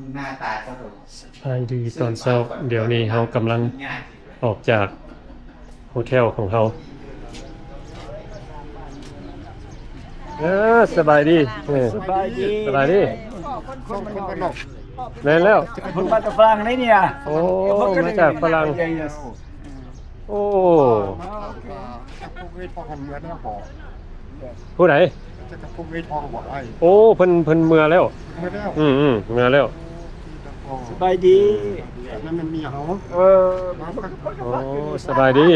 ສະບາຍດີຕອນເຊົ້າ. ດຽວນີ້ເຮົາກຳລັງອອກຈາກໂຮເທວຂອງເຮົາ. ເອີ ສະບາຍດີ. ເອີ ສະບາຍດີ ສະບາຍດີ. ແມ່ນແລ້ວ ເພິ່ນມາແຕ່ຝຣັ່ງເດ້ນີ້ນະ. ໂອ້ ມາຈາກຝຣັ່ງ. ໂອ້ ມາຖາມວ່າຈັກພວກເອື້ອຍທອງເມືອແລ້ວບໍ່? ຜູ້ໃດ? ຈັກພວກເອື້ອຍທອງບໍ່ອ້າຍ? ໂອ້ ເພິ່ນ ເພິ່ນເມືອແລ້ວ. ເມືອແລ້ວ? ອືມໆ ເມືອແລ້ວ. ໂອ້ ສະບາຍດີ. ອັນນັ້ນແມ່ນເມຍເຮົາ. ເອີ ມາ. ໂອ້ ສະບາຍດີ.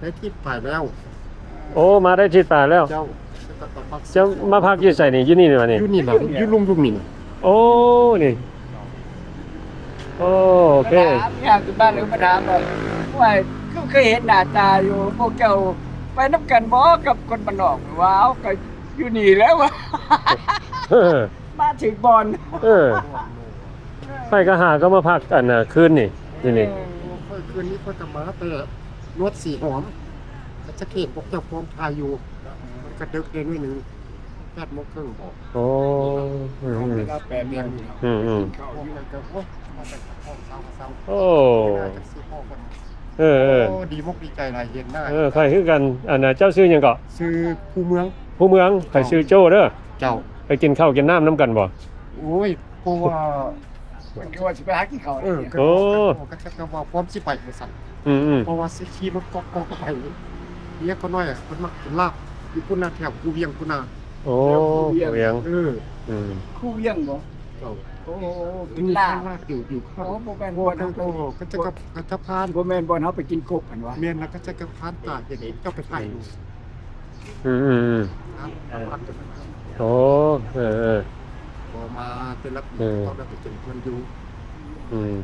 ໄດ້ທິດປາຍແລ້ວ. ໂອ້ ມາໄດ້ທິດປາຍແລ້ວ. ເຈົ້າ ເຈົ້າມາພັກຢູ່ໃສນີ້? ຢູ່ນີ້ແມ່ນບໍ່ນີ້? ຢູ່ນີ້ລະ ຢູ່ລຸ່ມໆນີ້ນະ. ໂອ້ ນີ້ ໂອ້ ໂອເຄ. ຖາມຫຍັງຢູ່ບ້ານ ເອີ້ນມາຖາມວ່າ ໂອ້ຍ ຄືເຄີຍເຫັນໜ້າຕາຢູ່ ພວກເຈົ້າໄປນຳກັນບໍ່ກັບຄົນບ້ານນອກ? ວ່າ ເອົາ ກໍຢູ່ນີ້ແຫຼະວ່າ ມາຖືກບ່ອນ. ເອີ ຂ້ອຍກໍຫາກໍມາພັກ ອັນນ່າ ຄືນນີ້ ຢູ່ນີ້. ເອີ ຂ້ອຍຄືນນີ້ຂ້ອຍກໍມາແຕ່ນວດສີຫອມ ກໍຈະເຫັນພວກເຈົ້າພວມຖ່າຍຢູ່ ມັນກໍດຶກແດ່ໜ້ອຍໜຶ່ງ ແປດໂມງເຄິ່ງບໍ? ໂອ້ ອືມໆ ເວລາແປດໂມງ. ອືມໆ ເຂົ້າຢູ່ກໍ ໂອ້ ມາແຕ່ເຊົ້າກໍເຊົ້າ. ໂອ້ ເອີໆ ໂອ້ ດີມົກດີໃຈຫຼາຍເຫັນໜ້າ. ເອີ ຂ້ອຍຄືກັນ. ອັນນ່າ ເຈົ້າຊື່ຫຍັງເກາະ? ຊື່ພູເມືອງ. ພູເມືອງ. ຂ້ອຍຊື່ໂຈ້ເດີ. ເຈົ້າ ໄປກິນເຂົ້າກິນນ້ຳນຳກັນບໍ່? ໂອ້ຍ ເພາະວ່າ ເພິ່ນຄືວ່າຊິໄປຫາກິນເຂົ້າ. ເອີ ໂອ້ ກໍ ກໍ ກໍ ກໍວ່າພ້ອມຊິໄປວ່າຊັ້ນ. ອືມໆ ເພາະວ່າຊິຂີ່ລົດກອກໆໄປ ເມຍຂ້ອຍນ້ອຍ ເພິ່ນມັກກິນລາບຢູ່ພຸ້ນນະ ແຖວຄູວຽງພຸ້ນນະ. ໂອ້ ແຖວຄູວຽງ. ຄູວຽງ. ເອີ ອືມ ຄູວຽງບໍ? ເຈົ້າ. ໂອ້ ກິນລາບ ກິນລາບຢູ່ ຢູ່. ໂອ້ ບໍ່ແມ່ນບ່ອນເຮົາໄປ ກໍຈະກັບ ກໍຈະຜ່ານ ບໍ່ແມ່ນບ່ອນເຮົາໄປກິນກົບຫັ້ນຫວາ? ແມ່ນລະ ກໍຈະກັບຜ່ານຕາເຫັນເຈົ້າໄປຖ່າຍຢູ່. ອືມໆໆ ໂອ້ ເອີໆ ບໍ່ມາແຕ່ລະປີ ເອີ ຕ້ອງໄດ້ໄປເຈີເພິ່ນຢູ່. ອືມ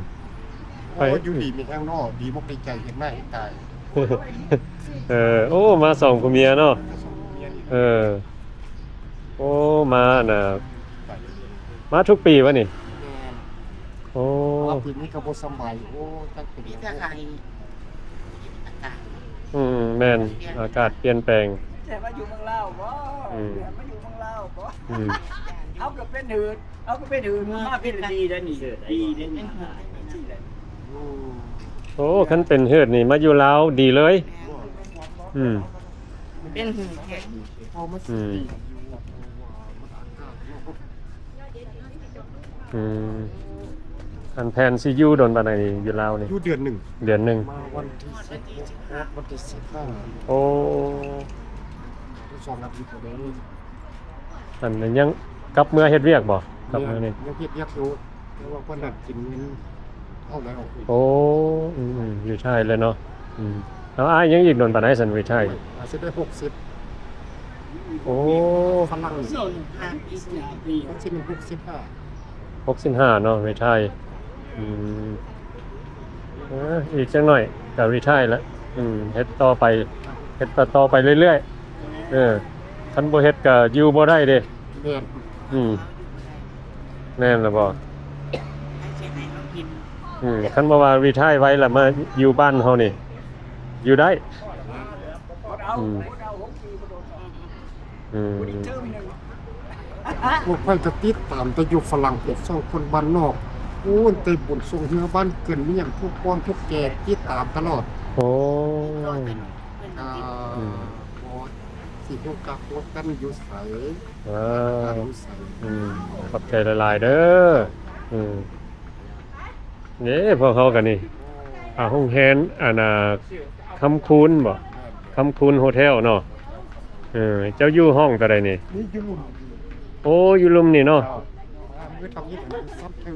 ໂອ້ ໄປ ຢູ່ດີມີແຮງເນາະ ດີມົກດີໃຈເຫັນໜ້າເຫັນຕາ. ເອີ ໂອ້ ມາສອງຜົວເມຍເນາະ. ມາສອງຜົວເມຍນີ້. ເອີ ໂອ້ ມານະ ມາທຸກປີວະນີ້? ແມ່ນ. ໂອ້ ເພາະວ່າປີນີ້ກໍບໍ່ສະບາຍ. ໂອ້ ຈັກເປັນຫຍັງ ມີແຕ່ໄຂ້ ອາກາດ ອືມ ແມ່ນ ອາກາດປ່ຽນແປງ. ແຕ່ວ່າຢູ່ເມືອງລາວບໍ? ອືມ ແຕ່ວ່າຢູ່ເມືອງລາວບໍ? ອືມ ເຮົາກໍເປັນເຮີດ ເຮົາກໍເປັນເຮີດ ມາເປັນດີໄດ້ນີ້ ດີໄດ້ນີ້. ໂອ້ ຄັນເປັນເຮີດນີ້ມາຢູ່ລາວດີເລີຍ. ອືມ ເປັນຫືດແທ້. ອືມ ອືມ ອັນແຜນຊິຢູ່ດົນປານໃດນີ້ ຢູ່ລາວນີ້? ຢູ່ເດືອນໜຶ່ງ. ເດືອນໜຶ່ງ. ມາວັນທີສິບຫົກ ວັນທີສິບຫ້າ. ໂອ້ ສອງອາທິດແລ້ວ. ອັນນັ້ນຍັງກັບເມືອເຮັດວຽກບໍ່? ກັບເມືອນີ້ ຍັງເຮັດວຽກຢູ່ ແຕ່ວ່າເພິ່ນນັດກິນເງິນເທົ່າໃດອອກ. ໂອ້ ອືມໆ ຣີໄທເລີຍເນາະ. ອືມ ແລ້ວອ້າຍຍັງອີກດົນປານໃດຊັ້ນຣີໄທ? ອາດຊິໄດ້ຫົກສິບ. ໂອ້ ຝຣັ່ງນີ້ ມັນຊິແມ່ນຫົກສິບຫ້າ ຫົກສິບຫ້າເນາະ ຣີໄທ. ອືມ ເອີ ອີກຈັກໜ້ອຍກໍຣີໄທລະ. ອືມ ເຮັດຕໍ່ໄປ ເຮັດຕໍ່ໄປເລື້ອຍໆ. ເອີ ຄັນບໍ່ເຮັດກໍຢູ່ບໍ່ໄດ້ເດ້. ແມ່ນ. ອືມ ແມ່ນລະບໍ່? ອືມ ຄັນບໍ່ວ່າຣີໄທໄວ້ລະມາຢູ່ບ້ານເຮົານີ້ ຢູ່ໄດ້. ອືມ ອືມ ພວກຂ້ອຍກໍຕິດຕາມແຕ່ຢູ່ຝຣັ່ງເສດ ຊ່ອງຄົນບ້ານນອກ. ໂອ້ ແຕ່ບຸນຊ່ວງເຮືອບ້ານເກີນ ມີຫຍັງ ພວກກ່ອນພວກແກ່ ຕິດຕາມຕະຫຼອດ. ໂອ້ ອືມ ຊິຮູ້ຈັກວ່າກັນຢູ່ໃສ ເອີ ຢູ່ໃສ. ອືມ ຂອບໃຈຫຼາຍໆເດີ. ອືມ ເດ້ ພວກເຮົາກັນນີ້ ອ່າ ໂຮງແຮມ ອັນນ່າ ຄຳຄູນບໍ? ຄຳຄູນໂຮເທວເນາະ. ເອີ ເຈົ້າຢູ່ຫ້ອງຕົວໃດນີ້? ນີ້ຢູ່ລຸ່ມ. ໂອ້ ຢູ່ລຸ່ມນີ້ເນາະ. ເຈົ້າ ມື້ທຳອິດມັນຊັ້ນເທິງ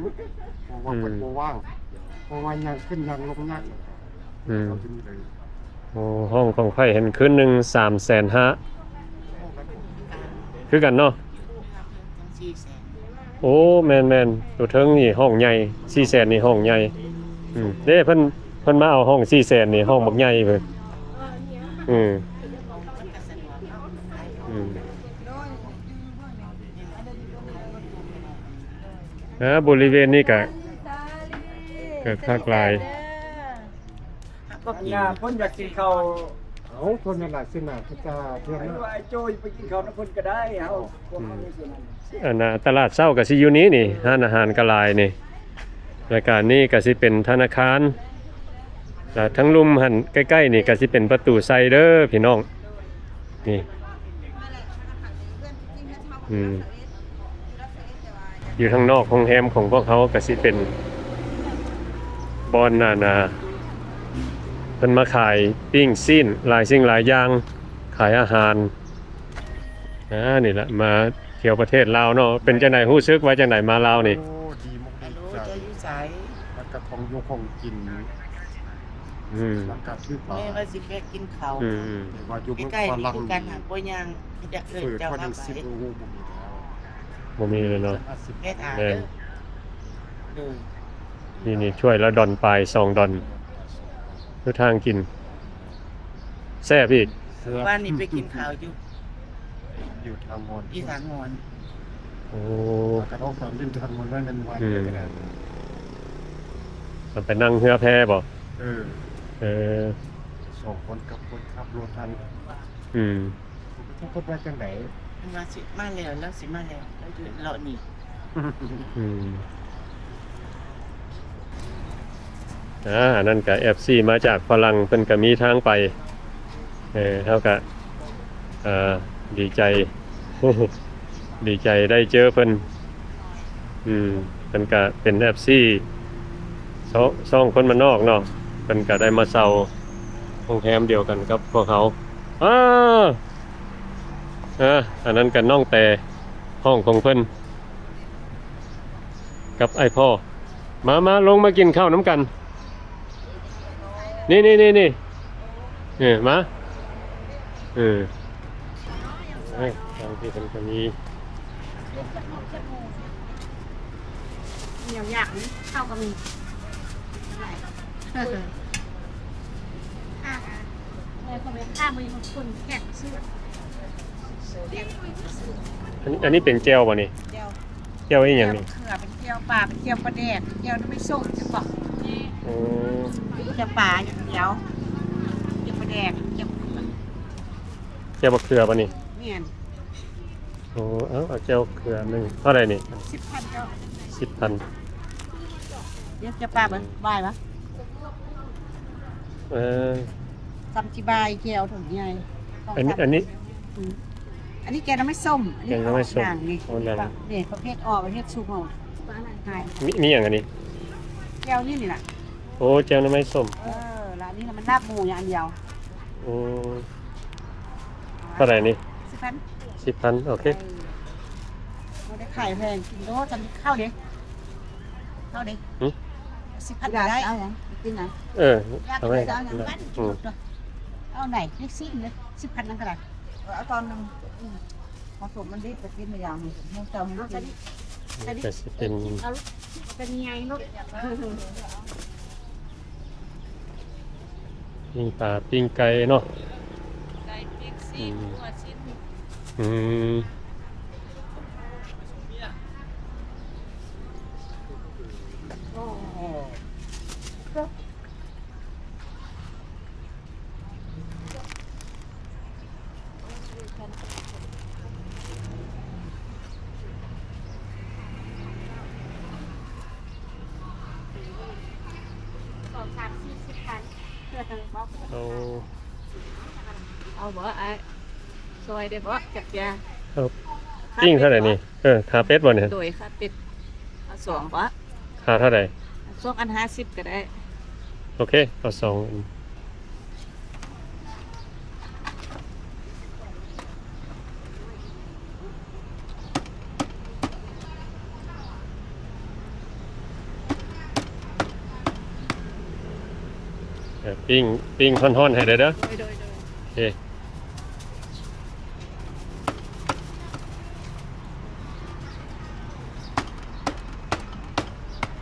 ເພາະວ່າເພິ່ນບໍ່ວ່າງ ເພາະວ່າຍ່າງຂຶ້ນຍ່າງລົງຍາກ. ອືມ ໂອ້ ຫ້ອງຂອງຂ້ອຍເຫັນຄືນໜຶ່ງສາມແສນຫ້າ ຄືກັນເນາະ. ໂອ້ ແມ່ນໆ ໂຕເທິງນີ້ຫ້ອງໃຫຍ່ ສີ່ແສນນີ້ຫ້ອງໃຫຍ່. ອືມ ເດ້ ເພິ່ນ ເພິ່ນມາເອົາຫ້ອງສີ່ແສນນີ້ ຫ້ອງບັກໃຫຍ່ເພິ່ນ. ອືມ ອືມ ອ່າ ບໍລິເວນນີ້ກະ ກະຄັກຫຼາຍ. ຍາ ເພິ່ນຢາກກິນເຂົ້າ ເອົາ ຄົນຫຼາຍໆ ເຊິ່ງໜ້າຄືຕາເພື່ອນເນາະ ວ່າໄອ້ໂຈ້ໄປກິນເຂົ້ານຳເພິ່ນກໍໄດ້ ເຮົາ ພວກເຮົາຢູ່ສ່ວນນັ້ນ ອັນນ່າ ຕະຫຼາດເຊົ້າກໍຊິຢູ່ນີ້ນີ້ ຮ້ານອາຫານກໍຫຼາຍນີ້ ແລ້ວກະນີ້ກໍຊິເປັນທະນາຄານ ແລ້ວທາງລຸ່ມຫັ້ນໃກ້ໆ ນີ້ກໍຊິເປັນປະຕູໄຊເດີພີ່ນ້ອງ ນີ້ ອືມ ຢູ່ທາງນອກໂຮງແຮມຂອງພວກເຮົາກໍຊິເປັນບ່ອນ ອັນນ່າ ເພິ່ນມາຂາຍປີ້ງຊີ້ນ ຫຼາຍສິ່ງຫຼາຍຢ່າງ ຂາຍອາຫານ ອ່າ ນີ້ລະ ມາທ່ຽວປະເທດລາວເນາະ ເປັນຈັ່ງໃດ ຮູ້ສຶກວ່າຈັ່ງໃດມາລາວນີ້? ໂອ້ ດີອົກດີໃຈ ເຈົ້າຢູ່ໃສ? ມັນກໍຂອງຢູ່ຂອງກິນ ອືມ ມັນກໍຖືກ ແມ່ວ່າຊິແວະກິນເຂົ້າ ອືມ ແຕ່ວ່າຢູ່ເມືອງຝຣັ່ງນີ້ ບໍ່ຍ່າງ ຢາກເອີ້ນເຈົ້າມາໄປ ເປີດພໍດີສິບໂມງ ບໍ່ມີແລ້ວ ບໍ່ມີເລີຍເນາະ ແມ່ນ ນີ້ ນີ້ ຖ້ວຍລະດອນປາຍ ສອງດອນ ຢູ່ທາງກິນ ແຊບອີກ ແຊບ ວານນີ້ໄປກິນເຂົ້າຢູ່ ຢູ່ທາງມອນ ຢູ່ທາງມອນ ໂອ້ ກະອອກຕາມດິນທາງມອນໄວ້ແມ່ນວານ ອືມ ກໍໄດ້ ມັນໄປນັ່ງເຮືອແພບໍ່? ເອີ ເອີ ສອງຄົນກັບຄົນຂັບລົດຫັ້ນ ອືມ ເພິ່ນວ່າຈັ່ງໃດ? ເພິ່ນວ່າຊິມາແລ້ວ ລາວຊິມາແລ້ວ ລາວຢູ່ເລາະນີ້ ອືມ ອ່າ ອັນນັ້ນກະເອັຟຊີມາຈາກຝຣັ່ງ ເພິ່ນກະມີທາງໄປ ເອີ ເຮົາກະ ເອີ ດີໃຈ ດີໃຈໄດ້ເຈີເພິ່ນ ອືມ ເພິ່ນກະເປັນເອັຟຊີ ຊ່ອງ ຊ່ອງຄົນບ້ານນອກເນາະ ເພິ່ນກະໄດ້ມາເຊົ່າໂຮງແຮມດຽວກັນກັບພວກເຮົາ ອ້າ ເອີ ອັນນັ້ນກະນ້ອງແຕ ຫ້ອງຂອງເພິ່ນ ກັບອ້າຍພໍ່ ມາ ມາ ລົງມາກິນເຂົ້ານຳກັນ ນີ້ ນີ້ ນີ້ ນີ້ ເອີ ມາ ເອີ ເອີ ທາງທີ່ເພິ່ນກະມີ ແນວຢາກນີ້ ເຂົ້າກໍມີ ແມ່ນ ແມ່ນ ແຂກຊື້ ອັນນີ້ ອັນນີ້ເປັນແຈ່ວບໍ່ນີ້? ແຈ່ວ ແຈ່ວອີ່ຫຍັງນີ້? ແຈ່ວເຂືອ ເປັນແຈ່ວປາ ເປັນແຈ່ວປາແດກ ແຈ່ວນ້ຳໄມ້ສົ້ມ ຈັກບໍ່? ໂອ້ ແຈ່ວປາຢ່າງດຽວ ແຈ່ວປາແດກ ແຈ່ວ ແຈ່ວບັກເຂືອບໍ່ນີ້? ແມ່ນ ໂອ້ ເອົາ ເອົາແຈ່ວເຂືອໜຶ່ງ ເທົ່າໃດນີ້? ສິບພັນເຈົ້າ ສິບພັນ ດຽວຈະປາເບິ່ງ ບາຍວະ ເອີ ຊ່ຳຊິບາຍແຈ່ວຖົງໃຫຍ່ ອັນນີ້ ອັນນີ້ ອືມ ອັນນີ້ແຈ່ວນ້ຳໄມ້ສົ້ມ ອັນນີ້ ແຈ່ວນ້ຳໄມ້ສົ້ມ ນີ້ ເອົາໜັງ ນີ້ປະເພດອອກ ປະເພດຊຸກເຮົາ ມີ ມີຫຍັງອັນນີ້? ແຈ່ວນີ້ນີ້ລະ ໂອ້ ແຈ່ວໜໍ່ໄມ້ສົ້ມ ເອີ ລະອັນນີ້ລະມັນລາບໝູຢ່າງດຽວ ໂອ້ ເທົ່າໃດນີ້? ສິບພັນ ສິບພັນ ໂອເຄ ເອີ ບໍ່ໄດ້ຂາຍແພງ ກິນໂລດ ຈຳເຂົ້າເດ້ ເຂົ້າເດ້ ຫື? ສິບພັນກໍໄດ້ ເອົາຫຍັງກິນນະ? ເອີ ຢາກກິນຫຍັງ? ເອົາໄດ້ ເລັກຊີ້ນເດ້ ສິບພັນນັ້ນກໍໄດ້ ເອີ ເອົາຕອນໜຶ່ງ ອືມ ເອົາສົມມັນດິບໄປກິນຢ່າງໜຶ່ງ ເອົາຊະນີ້ ນີ້ກໍຊິເປັນ ເອົາເປັນໃຫຍ່ໂລດ ປີ້ງປາ ປີ້ງໄກ່ເນາະ ໄກ່ ປີ້ງຊີ້ນ ອືມ ຫົວຊີ້ນ ອືມ ໂອ້ ສອງ ສາມ ສີ່ ສິບພັນ ເອົາ ເອົາບໍ່ອ້າຍ? ຊ່ອຍໄດ້ບໍ່? ຈັກຢ່າງ ເອົາ ປີ້ງເທົ່າໃດນີ້? ເອີ ຂາເປັດບໍ່ນີ້? ໂດຍ ຂາເປັດ ເອົາສອງບໍ່? ຂາເທົ່າໃດ? ສອງອັນຫ້າສິບກໍໄດ້ ໂອເຄ ເອົາສອງອັນ ເອີ ປີ້ງ ປີ້ງຮ້ອນໆໃຫ້ເດີ ໂດຍ ໂດຍ ໂດຍ ໂອເຄ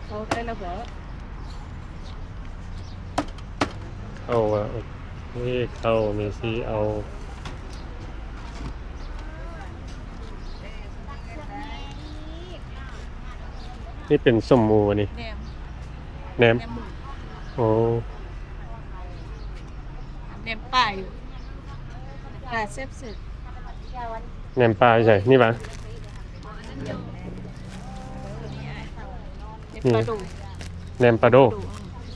ເອົາໄດ້ແລ້ວບໍ່? ເຂົ້າວ່າ ໂອເຄ ເຂົ້ານີ້ຊິເອົາ ນີ້ເປັນສົ້ມໝູບໍ່ນີ້? ແໜມ ແໜມ ແໜມໝູ ໂອ້ ແໜມປ່າຢູ່ ປາແຊບສຸດ. ແໜມປາຢູ່ໃສ? ນີ້ຫວາ? ເປັນປາດູ. ແໜມປາໂດ.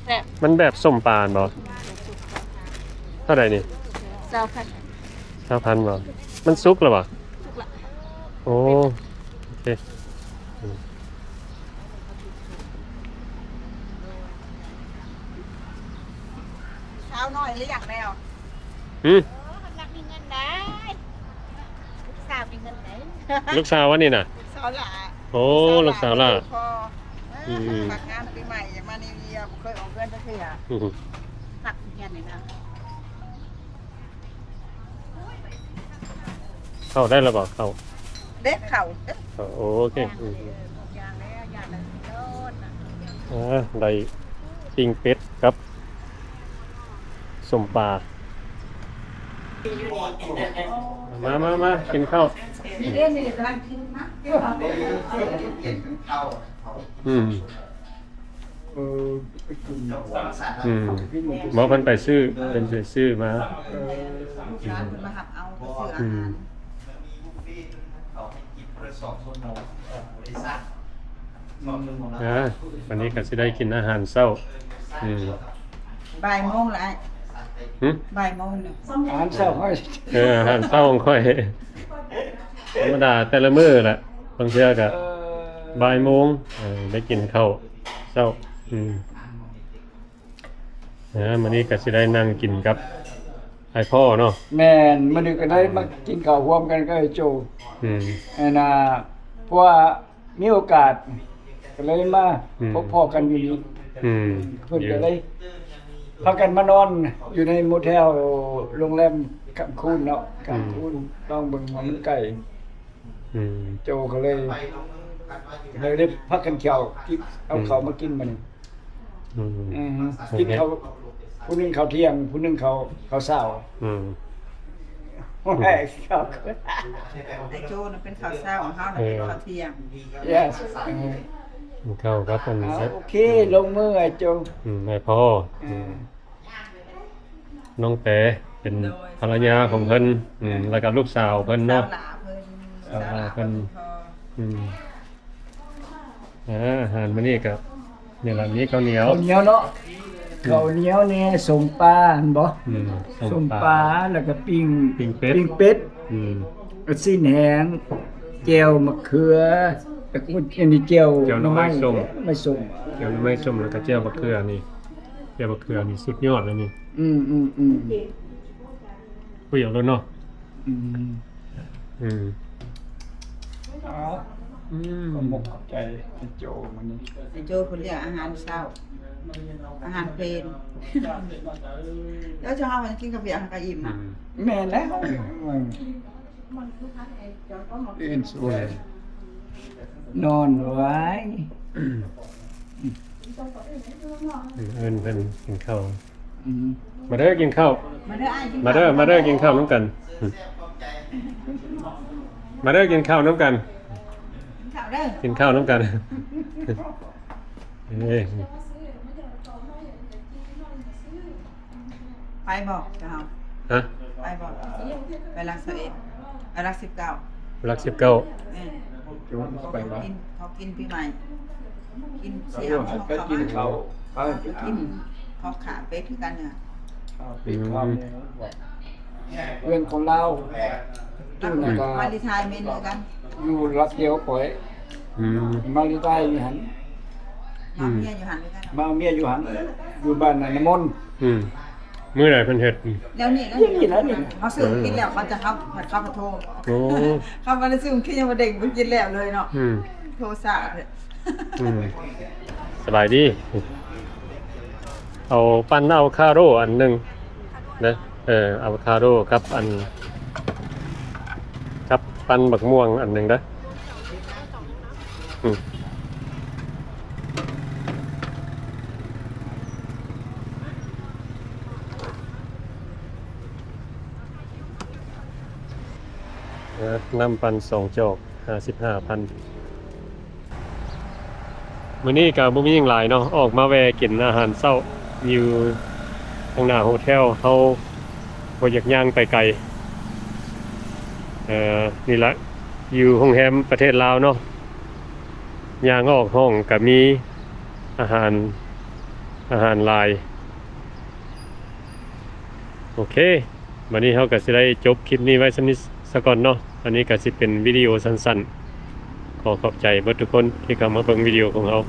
ແຊບ. ມັນແບບສົ້ມປາຫັ້ນບໍ່? ເທົ່າໃດນີ້? ຊາວພັນ. ຊາວພັນບໍ່? ມັນສຸກແລ້ວບໍ່? ສຸກລະ. ໂອ້ ໂອເຄ. ອືມ ສາວນ້ອຍລ້ຽງແລ້ວ. ຫື? ເອີ ມັນມັກມີເງິນໄດ໋. ລູກສາວມີເງິນໄດ໋. ລູກສາວອັນນີ້ນະ? ສາວຫຼ້າ. ໂອ້ ລູກສາວຫຼ້າ. ອືມ ມັກງານປີໃໝ່ ຢາກມານິວເຢຍ ບໍ່ເຄີຍອອກເຮືອນຈັກເທື່ອ. ອືມ ມັກຮຽນນີ້ນະ. ເຂົ້າໄດ້ແລ້ວບໍ່? ເຂົ້າ ເດັດເຂົ້າ. ເຂົ້າ ໂອເຄ. ອືມ ອ່າ ໄດ້ປີ້ງເປັດກັບສົ້ມປາ. ມາ ມາ ມາ ກິນເຂົ້າ. ອືມ ເອີ ໄປກິນ ອືມ ບໍ່ ເພິ່ນໄປຊື້ ເພິ່ນໄປຊື້ມາ. ເອີ ລູກຫຼານເພິ່ນມາຮັບເອົາ ໄປຊື້ອາຫານ. ອືມ ອ່າ ວັນນີ້ກໍຊິໄດ້ກິນອາຫານເຊົ້າ. ອືມ ບ່າຍໂມງລະອ້າຍ. ຫຶ? ບ່າຍໂມງນະ ອາຫານເຊົ້າ. ເອີ ອາຫານເຊົ້າຂອງຂ້ອຍ ທຳມະດາແຕ່ລະມື້ແຫຼະ. ບາງເທື່ອກໍ ເອີ ບ່າຍໂມງ ເອີ ໄດ້ກິນເຂົ້າເຊົ້າ. ອືມ ເອີ ມື້ນີ້ກໍຊິໄດ້ນັ່ງກິນກັບອ້າຍພໍ່ເນາະ. ແມ່ນ ມື້ນີ້ກໍໄດ້ມາກິນເຂົ້າຮ່ວມກັນກັບອ້າຍໂຈ. ອືມ ອັນນ່າ ເພາະວ່າມີໂອກາດກໍເລີຍມາ ອືມ ພົບພໍ້ກັນຢູ່ນີ້. ອືມ ເພິ່ນກໍເລີຍພາກັນມານອນຢູ່ໃນໂມເທວ ໂຮງແຮມຄ້າງຄືນເນາະ ອືມ ຄ້າງຄືນ ລອງເບິ່ງວ່າມັນໃກ້. ອືມ ໂຈກໍເລີຍ ເລີຍໄດ້ພາກັນເຂົ້າກິນ ເອົາ ອືມ ເຂົ້າມາກິນມື້ນີ້. ອືມ ອືມ ກິນເຂົ້າ ຜູ້ໜຶ່ງເຂົ້າທ່ຽງ ຜູ້ໜຶ່ງເຂົ້າ ເຂົ້າເຊົ້າ. ອືມ ໂອ້ຍ ເຂົ້າ ໄອ້ໂຈນະເປັນເຂົ້າເຊົ້າ ເຮົານະເປັນ ເອີ ເຂົ້າທ່ຽງ. Yes ອືມ ກິນເຂົ້າກັບອັນ ອ່າ ໂອເຄ ລົງມືໄອ້ໂຈ. ອືມ ໄອ້ພໍ່ ອືມ ອືມ ນ້ອງແຕເປັນ ໂດຍ ພັນລະຍາຂອງເພິ່ນ. ອືມ ແລ້ວກໍລູກສາວເພິ່ນເນາະ ສາວຫຼ້າເພິ່ນ ສາວຫຼ້າເພິ່ນ. ອືມ ອ່າ ອາຫານມື້ນີ້ກໍນີ້ລະ ມີເຂົ້າໜຽວ ເຂົ້າໜຽວເນາະ. ອືມ ເຂົ້າໜຽວແດ່ ສົ້ມປາຫັ້ນບໍ່? ອືມ ສົ້ມປາ ສົ້ມປາ ແລ້ວກໍປີ້ງ ປີ້ງເປັດ ປີ້ງເປັດ. ອືມ ຊີ້ນແຫ້ງ ແຈ່ວໝາກເຂືອ ແລ້ວກໍອັນນີ້ແຈ່ວ ແຈ່ວໜໍ່ໄມ້ ໜໍ່ໄມ້ສົ້ມ ໜໍ່ໄມ້ສົ້ມ ແຈ່ວໜໍ່ໄມ້ສົ້ມ ແລ້ວກໍແຈ່ວໝາກເຂືອນີ້. ແຈ່ວບັກເຂືອນີ້ສຸດຍອດເລີຍນີ້. ອືມ ອືມ ອືມ ເປືອກໂລດເນາະ. ອືມ ອືມ ເອົາ ອືມ ຂອບອົກຂອບໃຈໄອ້ໂຈມື້ນີ້ ໄອ້ໂຈເພິ່ນລ້ຽງອາຫານເຊົ້າ ອາຫານເພນ. ແລ້ວເຈົ້າເຮົາມັນກິນກາເຟ ເຮົາກໍອີ່ມນະ. ອືມ ແມ່ນແລ້ວ. ອືມ ຕື່ນສວຍ ນອນໄວ. ອືມ ເອີ້ນເພິ່ນກິນເຂົ້າ. ອືມ ມາເດີກິນເຂົ້າ ມາເດີອ້າຍ ມາເດີ ມາເດີກິນເຂົ້ານຳກັນ. ມາເດີກິນເຂົ້ານຳກັນ ກິນເຂົ້າເດີ ກິນເຂົ້ານຳກັນ. ເອີ ໄປບໍ່ເຈົ້າ? ຮະ? ໄປບໍ່? ໄປຫຼັກຊາວເອັດ ໄປຫຼັກສິບເກົ້າ ຫຼັກສິບເກົ້າ. ແມ່ນ ໄປບໍ່? ເຂົາກິນ ເຂົາກິນປີໃໝ່ ກິນສຽມ ເຂົາກິນເຂົ້າ ເຂົາກິນ ເຂົາຂາເປັດຄືກັນ. ເປັດ ອືມ ເຮືອນຂອງລາວ ຕູ້ນັ້ນກໍ ມາລີໄທແມ່ນຄືກັນ ຢູ່ລັດດຽວຂ້ອຍ. ອືມ ມາລີໄທຢູ່ຫັ້ນ ມາເມຍຢູ່ຫັ້ນຄືກັນ ມາເມຍຢູ່ຫັ້ນ ຢູ່ບ້ານນ້ຳມົນ. ອືມ ມື້ໃດເພິ່ນເຮັດ? ແນວນີ້ ແນວນີ້ ເຮົາຊື້ກິນແລ້ວ ເຂົາຈະ ເຂົາ ເຂົາໂທ. ໂອ້ ເຂົາບໍ່ໄດ້ຊື້ກິນ ຍັງບໍ່ໄດ້ກິນແລ້ວເລີຍເນາະ. ອືມ ໂທຊ້າ. ອືມ ສະບາຍດີ. ເອົາປັ່ນອາໂວຄາໂດອັນໜຶ່ງເດີ. ເອີ ອາໂວຄາໂດກັບອັນ ກັບປັ່ນບັກມ່ວງອັນໜຶ່ງເດີ. ອືມ ເອີ ນ້ຳປັ່ນສອງຈອກ ຫ້າສິບຫ້າພັນ. ມື້ນີ້ກໍບໍ່ມີຫຍັງຫຼາຍເນາະ ອອກມາແວ່ກິນອາຫານເຊົ້າຢູ່ທາງໜ້າໂຮເທວ. ເຮົາບໍ່ຢາກຍ່າງໄປໄກ ເອີ ນີ້ລະ ຢູ່ໂຮງແຮມປະເທດລາວເນາະ ຍ່າງອອກຫ້ອງກະມີອາຫານ ອາຫານຫຼາຍ. ໂອເຄ ບັດນີ້ເຮົາກະຊິໄດ້ຈົບຄລິບນີ້ໄວ້ສ່ຳນີ້ສາກ່ອນເນາະ. ອັນນີ້ກະຊິເປັນວິດີໂອສັ້ນໆ. ຂໍຂອບໃຈເບິດທຸກຄົນທີ່ເຂົ້າມາເບິ່ງວິດີໂອຂອງເຮົາ.